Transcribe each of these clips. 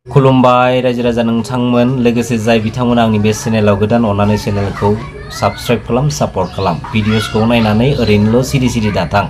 खुलुमबाय रायजो राजा नोंथांमोन लोगोसे जाय बिथांमोना आंनि बे चेनेलाव गोदान अननानै चेनेलखौ साबस्क्राइब खालाम सापर्ट खालाम भिडिअसखौ नायनानै ओरैनोल' सिरि दाथां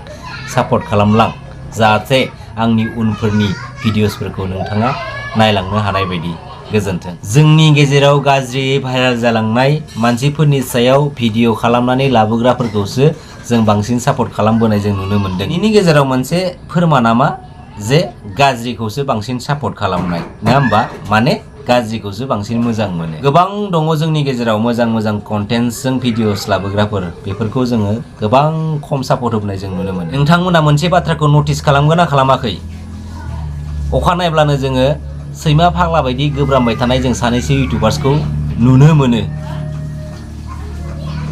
सापर्ट खालामलां जाहाथे आंनि उनफोरनि भिडिअसफोरखौ नोंथाङा नायलांनो हानाय बायदि गोजोन्थों। जोंनि गेजेराव गाज्रियै भाइराल जालांनाय मानसिफोरनि सायाव भिडिअ खालामनानै लाबोग्राफोरखौसो जों बांसिन सापर्ट खालामबोनाय जों नुनो मोनदों। बेनि गेजेराव मोनसे फोरमाना मा जे गाज्रिखौसो बांसिन सापर्ट खालामनाय नङा होमबा, माने गाज्रिखौसो बांसिन मोजां मोनो। गोबां दङ जोंनि गेजेराव मोजां कन्टेन्टजों भिडिअस लाबोग्राफोर, बेफोरखौ जोङो गोबां खम सापर्ट होनाय जों नुनो मोनो। नोंथांमोना मोनसे बाथ्राखौ नटिस खालामगोन ना खालामाखै? अखा नायब्लानो जोङो सैमा फाग्ला बायदि गोब्रामबाय थानाय जों सानैसो इउटुबार्सखौ नुनो मोनो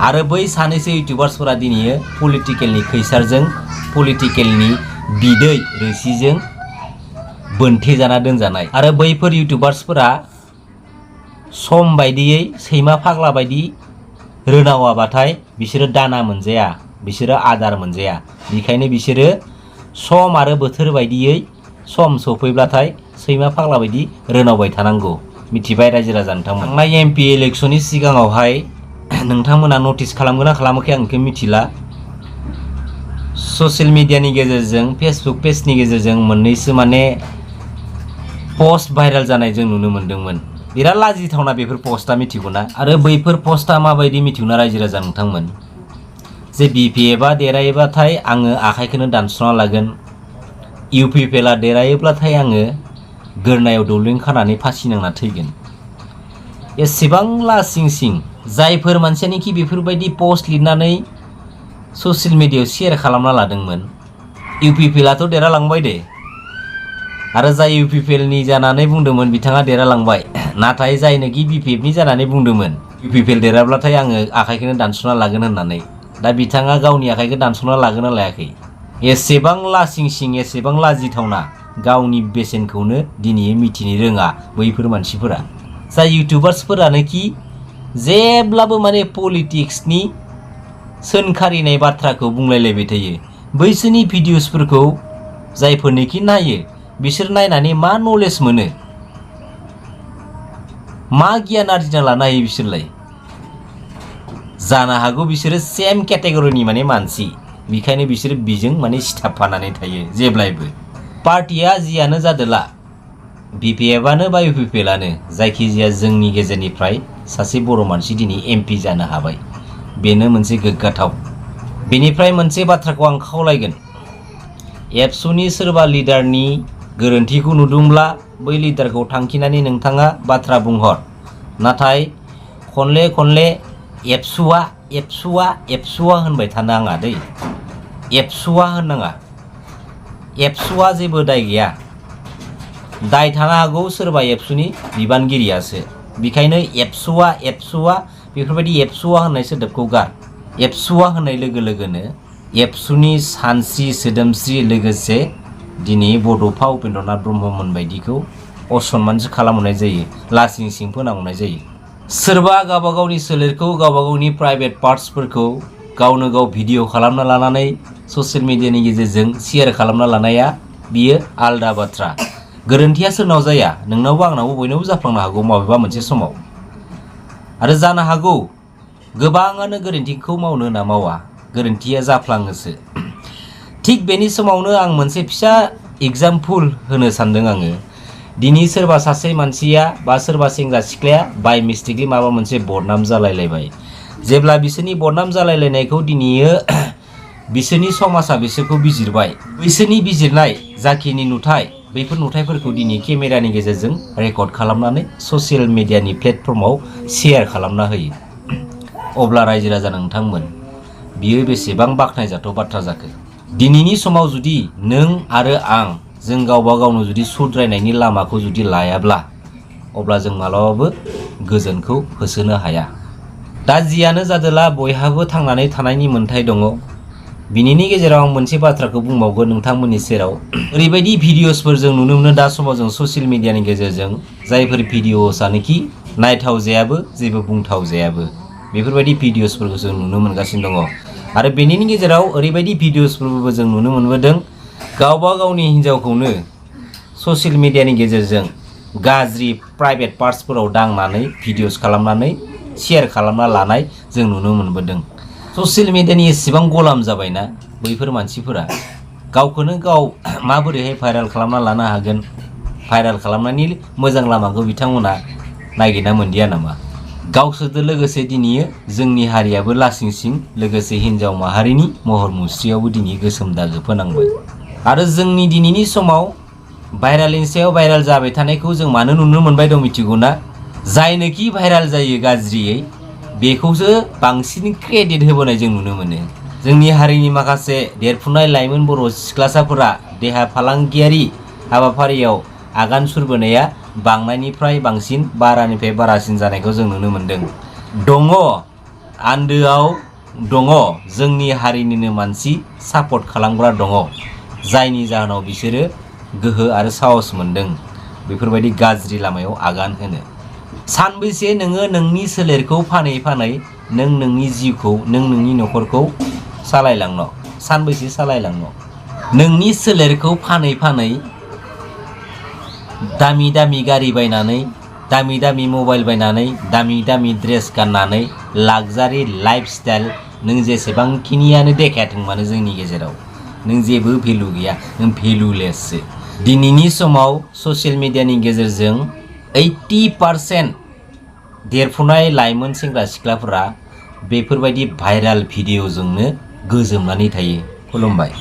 आरो बै सानैसो इउटुबार्सफोरा दिनै पलिटिकेलनि खैसारजों पलिटिकेलनि बिदै रोसिजों बोनथे जाना दोनजानाय आरो बैफोर इउटुबार्सफोरा सम बायदियै सैमा फाग्ला बायदि रोनावाबाथाय बिसोरो दाना मोनजाया, बिसोरो आदार मोनजाया। बेखायनो बिसोरो सम आरो बोथोर बायदियै सम सफैब्लाथाय सैमा फाग्ला बायदि रोनावबाय थानांगौ। मिथिबाय रायजो राजा नोंथांमोन। थांनाय एमपि इलेक्शननि सिगाङावहाय नोंथांमोना नटिस खालामगोन ना खालामाखै आं बेखौ मिथिला। ससियेल मिडियानि गेजेरजों फेसबुक पेजनि गेजेरजों मोननैसो माने पस्ट भाइराल जानाय जों नुनो मोनदोंमोन। बिराद लाजिथावना बेफोर पस्टआ, मिथिगौना? आरो बैफोर पस्टआ माबायदि मिथिगौना रायजो राजा नोंथांमोन? जे बिपिएफआ देरहायोबाथाय आङो आखाइखौनो दानस'ना लागोन, इउपिपिएलआ देरहायोब्लाथाय आङो गोरनायाव दौलें खानानै फासि नांना थैगोन। एसेबां लासिं जायफोर मानसियानोखि बेफोरबायदि पस्ट लिरनानै ससियेल मिडियायाव शेयार खालामना लादोंमोन, इउपिपिएलआथ' देरहालांबाय दे, आरो जाय इउपिपिएलनि जानानै बुंदोंमोन बिथाङा देरहालांबाय, नाथाय जायनोखि बिपिएफनि जानानै बुंदोंमोन इउपिपिएल देरहाब्लाथाय आङो आखाइखौनो दानस'ना लागोन होननानै, दा बिथाङा गावनि आखाइखौ दानस'ना लागोन ना लायाखै? एसेबां लासिं एसेबां लाजिथावना, गावनि बेसेनखौनो दिनै मिथिनो रोङा बैफोर मानसिफोरा। जाय इउटुबार्सफोरानोखि जेब्लाबो माने पलिटिक्सनि सोनखारिनाय बाथ्राखौ बुंलायलायबाय थायो, बैसोरनि भिडिअसफोरखौ जायफोरनोखि नायो बिसोर नायनानै मा नलेज मोनो, मा गियान आरजिना लानो हायो बिसोरलाय? जानो हागौ बिसोरो सेम केटेगरिनि माने मानसि, बेखायनो बिसोर बिजों माने सिथाबफानानै थायो जेब्लायबो। पार्टिया जियानो जादोला, बिपिएफआनो बा इउपिपिएलआनो, जायखिजाया जोंनि गेजेरनिफ्राय सासे बर' मानसि दिनै एमपि जानो हाबाय, बेनो मोनसे गोग्गाथाव। बेनिफ्राय मोनसे बाथ्राखौ आं खावलायगोन, एबसुनि सोरबा लिडारनि गोरोन्थिखौ नुदोंब्ला बै लिडारखौ थांखिनानै नोंथाङा बाथ्रा बुंहर, नाथाय खनले एबसुआ होनबाय थानो नाङा दै। एबसुआ होननाङा, एबसुआ जेबो दाय गैया, दाय थानो हागौ सोरबा एबसुनि बिबानगिरियासो। बेखायनो एबसुआ बेफोरबायदि एबसुआ होननाय सोदोबखौ गार। एबसुआ होननाय लोगो लोगोनो एबसुनि सानस्रि सोदोमस्रि लोगोसे दिनै बड'फा उपेन्द्रनाथ ब्रह्ममोन बायदिखौ असनमानसो खालामहरनाय जायो, लासिं फोनांहरनाय जायो। सोरबा गावबा गावनि सोलेरखौ, गावबा गावनि प्राइभेट पार्ट्सफोरखौ गावनो गाव भिडिअ खालामना लानानै ससियेल मिडियानि गेजेरजों शेयार खालामना लानाया बियो आलदा बाथ्रा। गोरोन्थिया सोरनाव जाया, नोंनावबो आंनावबो बयनावबो जाफ्लांनो हागौ माबेबा मोनसे समाव, आरो जानो हागौ गोबाङानो गोरोन्थिखौ मावनो होनना मावा, गोरोन्थिया जाफ्लाङोसो। थिग बेनि समावनो आं मोनसे फिसा एग्जाम्पल होनो सानदों आङो। दिनै सोरबा सासे मानसिया बा सोरबा सेंग्रा सिख्लाया बाय मिस्टेकलि माबा मोनसे बदनाम जालायलायबाय। जेब्ला बिसोरनि बदनाम जालायलायनायखौ दिनै बिसोरनि समाजा बिसोरखौ बिजिरबाय, बिसोरनि बिजिरनाय जाखिनि नुथाय, बैफोर नुथायफोरखौ दिनै केमेरानि गेजेरजों रेकर्ड खालामनानै ससियेल मिडियानि प्लेटफर्माव शेयार खालामना होयो। अब्ला रायजो राजा नोंथांमोन, बियो बेसेबां बाख्नायजाथाव बाथ्रा जाखो? दिनैनि समाव जुदि नों आरो आं जों गावबा गावनो जुदि सुद्रायनायनि लामाखौ जुदि लायाब्ला, अब्ला जों मालाबाबो गोजोनखौ होसोनो हाया। दा जियानो जादोला बयहाबो थांनानै थानायनि मोन्थाय दङ। बिनिनि गेजेराव आं मोनसे बाथ्राखौ बुंबावगोन नोंथांमोननि सेराव। ओरैबायदि भिडिअसफोर जों नुनो मोनो दा समाव जों ससियेल मिडियानि गेजेरजों, जायफोर भिडिअसआनोखि नायथाव जायाबो जेबो बुंथाव जायाबो, बेफोरबायदि भिडिअसफोरखौ जों नुनो मोनगासिनो दङ। आरो बेनिनि गेजेराव ओरैबायदि भिडिअसफोरबो जों नुनो मोनबोदों, गावबा गावनि हिन्जावखौनो ससियेल मिडियानि गेजेरजों गाज्रि प्राइभेट पार्ट्सफोराव दांनानै भिडिअस खालामनानै शेयार खालामना लानाय जों नुनो मोनबोदों। ससियेल मिडियानि एसेबां गलाम जाबायना बैफोर मानसिफोरा गावखौनो गाव माबोरैहाय भाइराल खालामना लानो हागोन, भाइराल खालामनायनि मोजां लामाखौ बिथांमोना नागिरना मोनदिया नामा? गावसोरजों लोगोसे दिनै जोंनि हारियाबो लासिंसिं, लोगोसे हिन्जाव माहारिनि महर मुस्रियावबो दिनै गोसोम दागो फोनांबाय। आरो जोंनि दिनैनि समाव भाइरालनि सायाव भाइराल जाबाय थानायखौ जों मानो नुनो मोनबाय दं मिथिगौ ना? जायनोखि भाइराल जायो गाज्रियै बेखौसो बांसिन क्रेडिट होबोनाय जों नुनो मोनो। जोंनि हारिनि माखासे देरफुनाय लाइमोन बर' सिख्लासाफोरा देहा फालांगियारि हाबाफारियाव आगान सुरबोनाया बांनायनिफ्राय बांसिन, बारानिफ्राय बारासिन जानायखौ जों नुनो मोनदों। दङ, आन्दोआव दङ जोंनि हारिनिनो मानसि सापर्ट खालामग्रा दङ, जायनि जाहोनाव बिसोरो गोहो आरो साहस मोनदों बेफोरबायदि गाज्रि लामायाव आगान होनो। सानबैसे नोङो नोंनि सोलेरखौ फानै फानै नों नोंनि जिउखौ, नों नोंनि न'खरखौ सालायलांनो, सानबैसे सालायलांनो? नोंनि सोलेरखौ फानै फानै दामि दामि गारि बायनानै, दामि दामि मबाइल बायनानै, दामि दामि ड्रेस गाननानै, लाक्जारि लाइफ स्टाइल नों जेसेबांखिनियानो देखायाथों मानो जोंनि गेजेराव नों जेबो भेलु गैया, नों भेलुलेससो। दिनैनि समाव ससियेल मिडियानि गेजेरजों 80% देरफुनाय लाइमोन सेंग्रा सिख्लाफोरा बेफोरबायदि भाइराल भिडिअजोंनो गोजोमनानै थायो। खुलुमबाय।